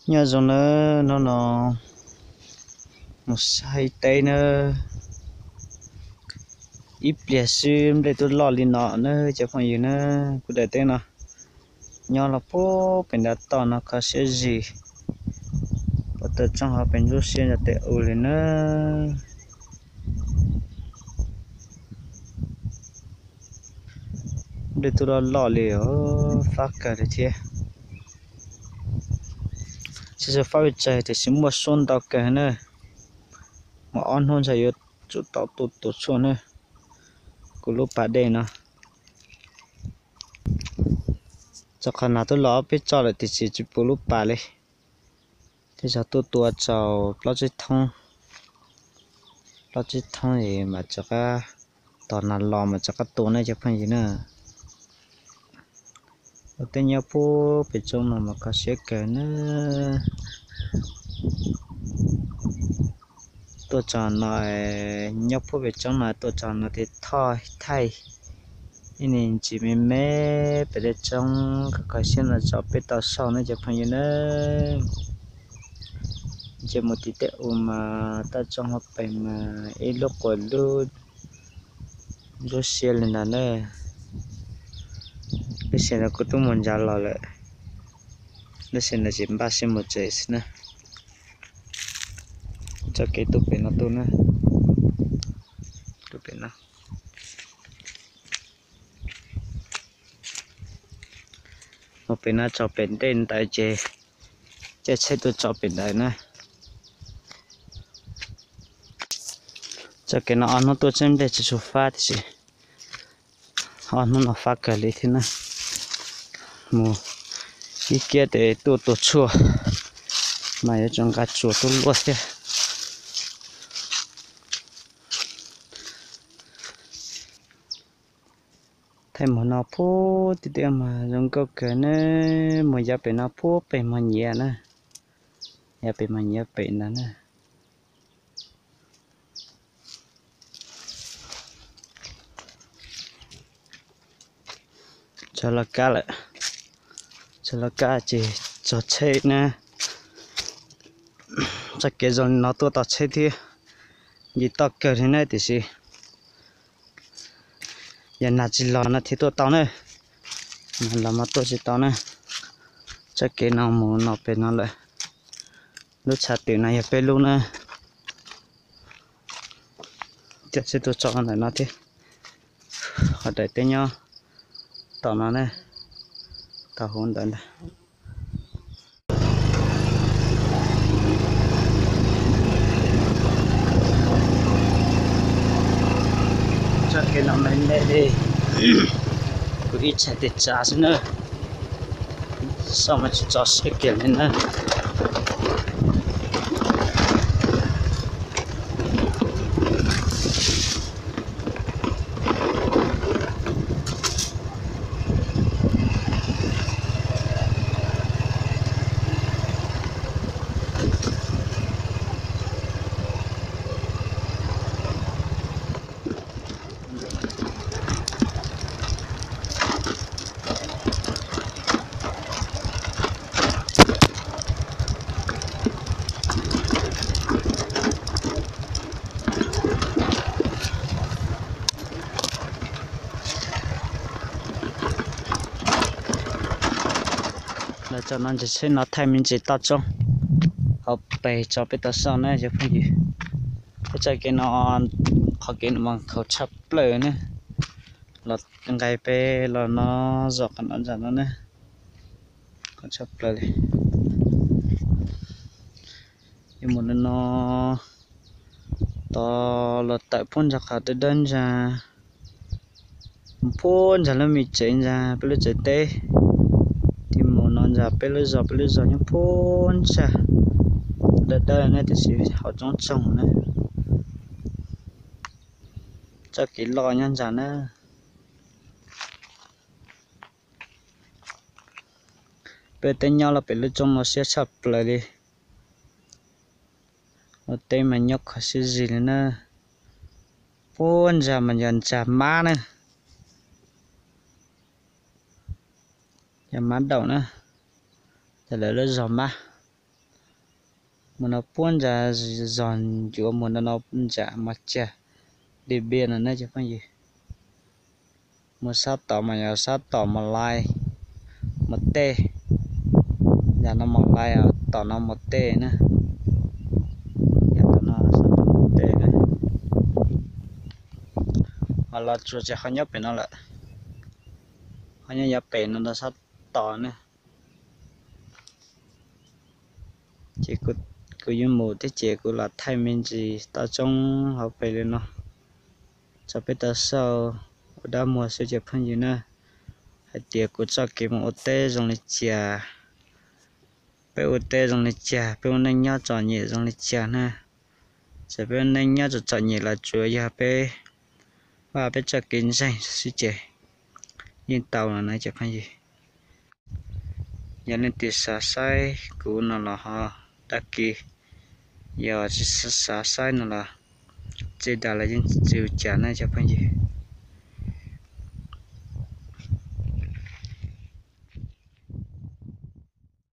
Nyob zoo nawb, hnub no mus saib teb nawb. Ib pliag xwb nplej twb loj li no nawb cov phooj ywg nawb. Kuv daim teb no nyob los puag pem nram toj no kho siab zis, puag ta tsooj hauv pes ntsuab siab ntawm tej u li nawb. Nplej twb loj loj li os, fab kawg li thiab. Tsis tshua fab pes tsawg tiam sis muaj suab ntau kawg na. Mas ob hnub ntshai yuav tsum tau tuaj tua tshuaj na. Kuv lub pas dej no, txog qhov nas twb los ob peb txoj lawm tiam sis tsis puv lub pas li. Tej zaum tuaj tua tsaus plaub tsib thoob, plaub tsib thoob es mam rov qab, tos nas los mas rov qab tua na cov phooj ywg na. Ua teb nyob puag pem tsooj no mas kho siab kawg na. Tuaj txog no, nyob puag pem tsooj no tuaj txog no thiaj thoj thaij ib niag ntsis me me pem tej tsooj, kho kho siab no tso peb tau saib na cov phooj ywg na. Nce mus tim tej u mas toj tsooj hauv pes mas ib lub quas lub ntsuab siab li ntawd na. Lub sij hawm no kuv twb mus ntsa los lawm, lub sij hawm no tsis npaj siab mus tsev xwb na. Txoj kev tuaj pem no tuaj na, tuaj pem no. Mus pem no tso pem ntej ntawd ces caij tsheb tuaj tso pem ntawd na. Txoj kev no ob hnub tuaj tseeb nplej tsis tshua fab tiam sis ob hnub no fab kawg li thiab na. Mus ib kiab ces tuaj tua tshuaj mas yuav tsum nqa tsuas tuaj luaj thiab. Thaij mus no puag tim tej mas zoo nkauj kawg ne, mus yav pem no puag pem mos nyiav na, yav pem mos nyiav pem ntawd na. Txog laj kab lawm, txog laj kab ces txog tsheb na. Txoj kev zoo li no tuaj tau tsheb thiab, nce toj kawg li na tiam sis yog nag tsis los no thiaj tuaj tau na, nag los mas tuaj tsis tau na. Txoj kev no mus no pem no lawm, lub tshav twm no yog peb lub na. Caij tsheb tuaj tso ntawm no thiab, qhov daim teb nyob tom no na, tom hauv ntawd ntag. Txoj kev no me me li, kuv ib txhais tes tsav xwb na, soj mas tsis tso siab kiag li na. Lawv tso no ntses tsheb no thaij me ntsis toj roob hauv pes tso peb tau saib na cov phooj ywg. Peb txoj kev no, qhov kev no mas khaus tshaj plaws ne, los nqis pem los no, zom qhov no ntsa no ne, khaus tshaj plaws li. Yuav mus no no, tos los tawm puag ntsa qhov dawb dawb ntsa, puag ntsa lub me tsev ntsa peb lub tsev teb, thiaj mus no ntsa peb lub zos, peb lub zos nyob puag ntsa dawb dawb ne tiam sis hauv tsob tsoog na. Txoj kev loj nyob ntsa na. Peb teb nyob los pem lub tsob no siab tshaj plaws li. Ua teb mas nyob kho siab zis li na. Puag ntsa mas yog ntsa mab na, yog mab daum na, yog lawv lub zos mab. Mus no puab ntsa zog ncuav mus no no ntsam mos cag Diaj Npiaj no na cov phooj ywg. Mus sab tom mas yog sab tom Mos Lais, Mos Tej. Yam no Mos Lais, tom no Mos Tej na. Yam tom no sab tom Mos Tej na. Ho los tsuas ces ho nyob pem no lawm, ho nyob yav pem no rau sab tom na. Ces kuv yuav mus thiab ces kuv los thaij me ntsis toj roob hauv pes li no rau peb tau xauj ua dab muag xwb cov phooj ywg na, hais tias kuv txoj kev mus ua teb zoo li cas, peb ua teb zoo li cas, peb ua neej nyob txom nyem zoo li cas na. Txawm peb ua neej nyob txom txom nyem los tsuav yog peb vaj peb txoj kev ntseeg xwb ces yeej tau los na cov phooj ywg. Yog leej twg xav saib kuv no los ho dag kis, yog tsis xav saib no los txij dag los yeej tsis ua cas na cov phooj ywg.